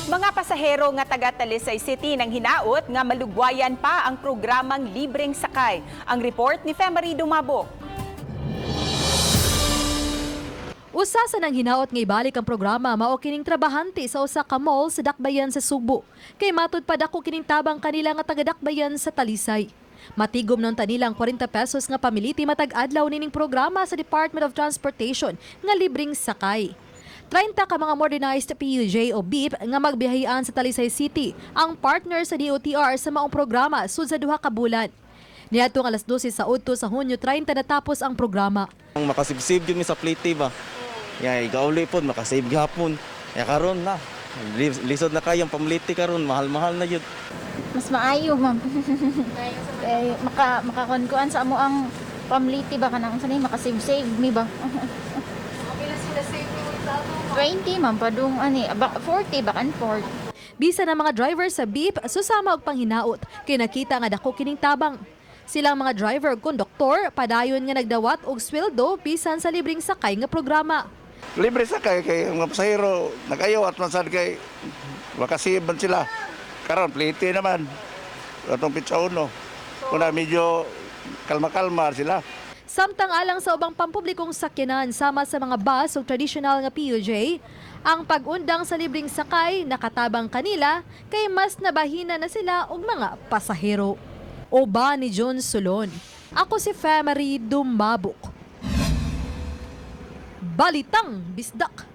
Mga pasahero nga taga Talisay City nanghinaot nga malugwayan pa ang programang libreng sakay. Ang report ni Femary Dumabok. Usa sa nanghinaot nga ibalik ang programa mao kining trabahante sa usa ka mall sa Dakbayan sa Sugbo. Kay matud pa dako kining tabang kanila nga taga-Dakbayan sa Talisay. Matigom nun tanilang 40 pesos nga pamiliti matag adlaw nining programa sa Department of Transportation nga libreng sakay. 30 ka mga modernized PUJ o BIP nga magbiyahian sa Talisay City ang partner sa DOTR sa maong programa sud sa 2 ka bulan. Niadtong alas 12 sa udto sa Hunyo 30 natapos ang programa. Ang makasibsib yun mi sa plate ba. Ya, igauli pod makasave gihapon. Ya karon na. Lisod na kayong pamliti karon, mahal-mahal na yun. Mas maayo, ma'am. Eh, makakonkuan sa amo ang pamliti ba kanang sa ni makasave-save mi ba? 20, ma'am, padung ani 40 back and forth. Bisan ang mga driver sa BIP susama og panghinaot kay nakita nga dako kining tabang. Silang mga driver ug konduktor padayon nga nagdawat og sweldo bisan sa libreng sakay nga programa. Libre sa kay kay mga pasahero nagayaw at masad kay makasave man sila. Karon plate naman. Atong pitsa uno. Kuna medyo kalma-kalma sila. Samtang alang sa ubang pampublikong sakyanan sama sa mga bus o traditional nga PUJ, ang pag-undang sa libreng sakay nakatabang kanila kay mas nabahina na sila og mga pasahero. Oba ni John Solon. Ako si Femery Dumabok. Balitang Bisdak.